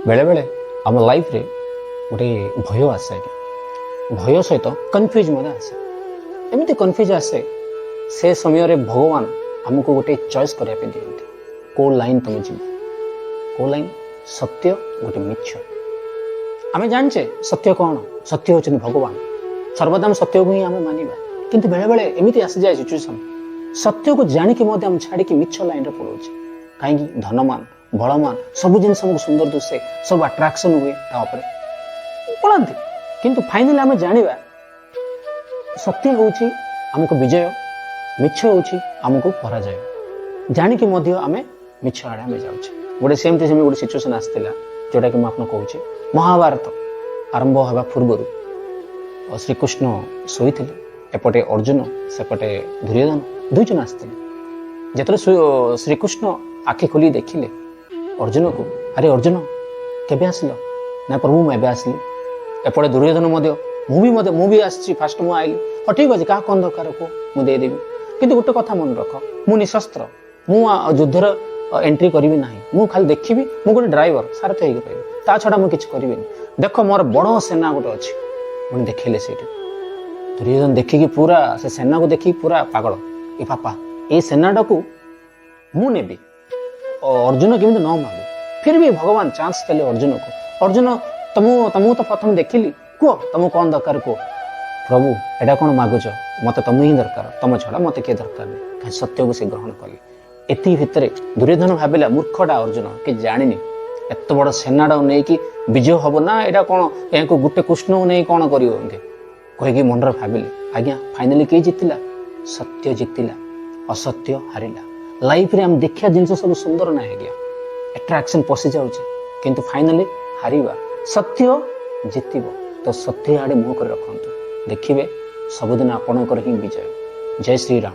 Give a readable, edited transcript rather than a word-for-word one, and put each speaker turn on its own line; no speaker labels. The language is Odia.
ବେଳେବେଳେ ଆମ ଲାଇଫରେ ଗୋଟେ ଭୟ ଆସେ ଆଜ୍ଞା। ଭୟ ସହିତ କନଫ୍ୟୁଜ୍ ମଧ୍ୟ ଆସେ। ଏମିତି କନଫ୍ୟୁଜ୍ ଆସେ, ସେ ସମୟରେ ଭଗବାନ ଆମକୁ ଗୋଟେ ଚଏସ୍ କରିବା ପାଇଁ ଦିଅନ୍ତି, କେଉଁ ଲାଇନ୍ ତୁମେ ଯିବ, କେଉଁ ଲାଇନ୍, ସତ୍ୟ ଗୋଟେ ମିଛ। ଆମେ ଜାଣିଛେ ସତ୍ୟ କ'ଣ। ସତ୍ୟ ହେଉଛନ୍ତି ଭଗବାନ। ସର୍ବଦା ଆମେ ସତ୍ୟକୁ ହିଁ ଆମେ ମାନିବା। କିନ୍ତୁ ବେଳେବେଳେ ଏମିତି ଆସିଯାଏ ସିଚୁଏସନ୍, ସତ୍ୟକୁ ଜାଣିକି ମଧ୍ୟ ଆମେ ଛାଡ଼ିକି ମିଛ ଲାଇନ୍ରେ ପଳାଉଛେ। କାହିଁକି? ଧନମାନ, ବଳମାନ, ସବୁ ଜିନିଷ ଆମକୁ ସୁନ୍ଦର ଦିଶେ, ସବୁ ଆଟ୍ରାକ୍ସନ୍ ହୁଏ, ତା ଉପରେ ପଳାନ୍ତି। କିନ୍ତୁ ଫାଇନାଲି ଆମେ ଜାଣିବା, ସତ୍ୟ ହେଉଛି ଆମକୁ ବିଜୟ, ମିଛ ହେଉଛି ଆମକୁ ପରାଜୟ। ଜାଣିକି ମଧ୍ୟ ଆମେ ମିଛ ଆଡ଼େ ଆମେ ଯାଉଛେ। ଗୋଟେ ସେମିତି ସେମିତି ଗୋଟେ ସିଚୁଏସନ୍ ଆସିଥିଲା, ଯେଉଁଟାକି ମୁଁ ଆପଣଙ୍କୁ କହୁଛି। ମହାଭାରତ ଆରମ୍ଭ ହେବା ପୂର୍ବରୁ ଶ୍ରୀକୃଷ୍ଣ ଶୋଇଥିଲେ। ଏପଟେ ଅର୍ଜୁନ, ସେପଟେ ଦୁର୍ଯ୍ୟୋଧନ, ଦୁଇ ଜଣ ଆସିଥିଲେ। ଯେତେବେଳେ ଶ୍ରୀକୃଷ୍ଣ ଆଖି ଖୋଲି ଦେଖିଲେ ଅର୍ଜୁନକୁ, "ଆରେ ଅର୍ଜୁନ, କେବେ ଆସିଲ?" "ନା ପ୍ରଭୁ, ମୁଁ ଏବେ ଆସିଲି।" ଏପଟେ ଦୁର୍ଯ୍ୟୋଧନ ମଧ୍ୟ, "ମୁଁ ବି ମଧ୍ୟ, ମୁଁ ବି ଆସିଛି, ଫାଷ୍ଟ ମୁଁ ଆଇଲି।" "ହଁ, ଠିକ୍ ଅଛି, କାହା କ'ଣ ଦରକାର କୁହ, ମୁଁ ଦେଇଦେବି। କିନ୍ତୁ ଗୋଟେ କଥା ମନେ ରଖ, ମୁଁ ନିଶସ୍ତ୍ର, ମୁଁ ଯୁଦ୍ଧର ଏଣ୍ଟ୍ରି କରିବି ନାହିଁ। ମୁଁ ଖାଲି ଦେଖିବି। ମୁଁ ଗୋଟେ ଡ୍ରାଇଭର, ସାରଥି ହେଇକି ରହିବି। ତା ଛଡ଼ା ମୁଁ କିଛି କରିବିନି। ଦେଖ, ମୋର ବଡ଼ ସେନା ଗୋଟେ ଅଛି।" ପୁଣି ଦେଖେଇଲେ ସେଇଠି। ଦୁର୍ଯ୍ୟୋଧନ ଦେଖିକି ପୁରା, ସେ ସେନାକୁ ଦେଖିକି ପୁରା ପାଗଳ। "ଏ ବାପା, ଏଇ ସେନାଟାକୁ ମୁଁ ନେବି, ଅର୍ଜୁନ କେମିତି ନ ମାଗୁ।" ଫିର ବି ଭଗବାନ ଚାନ୍ସ ଦେଲେ ଅର୍ଜୁନକୁ। "ଅର୍ଜୁନ, ତମକୁ ତ ପ୍ରଥମେ ଦେଖିଲି, କୁହ, ତମକୁ କ'ଣ ଦରକାର କୁହ।" "ପ୍ରଭୁ, ଏଇଟା କ'ଣ ମାଗୁଛ? ମତେ ତମେ ହିଁ ଦରକାର। ତମ ଛଡ଼ା ମତେ କିଏ ଦରକାର ନାହିଁ।" କାହିଁ? ସତ୍ୟକୁ ସେ ଗ୍ରହଣ କଲେ। ଏତିକି ଭିତରେ ଦୁର୍ଯ୍ୟୋଧନ ଭାବିଲା, ମୂର୍ଖଟା ଅର୍ଜୁନ, କି ଜାଣିନି, ଏତେ ବଡ଼ ସେନାଟାକୁ ନେଇକି ବିଜୟ ହବ ନା, ଏଇଟା କ'ଣ, ଏହାକୁ ଗୋଟେ କୃଷ୍ଣକୁ ନେଇ କ'ଣ କରିବ, ଏମିତି କହିକି ମନରେ ଭାବିଲେ ଆଜ୍ଞା। ଫାଇନାଲି କିଏ ଜିତିଲା? ସତ୍ୟ ଜିତିଲା, ଅସତ୍ୟ ହାରିଲା। ଲାଇଫରେ ଆମେ ଦେଖିବା ଜିନିଷ ସବୁ ସୁନ୍ଦର ନାହିଁ ଆଜ୍ଞା। ଆଟ୍ରାକ୍ସନ୍ ପଶିଯାଉଛି, କିନ୍ତୁ ଫାଇନାଲି ହାରିବା, ସତ୍ୟ ଜିତିବ। ତ ସତ୍ୟ ଆଡ଼େ ମୁହଁ କରି ରଖନ୍ତୁ, ଦେଖିବେ ସବୁଦିନ ଆପଣଙ୍କର ହିଁ ବିଜୟ। ଜୟ ଶ୍ରୀରାମ।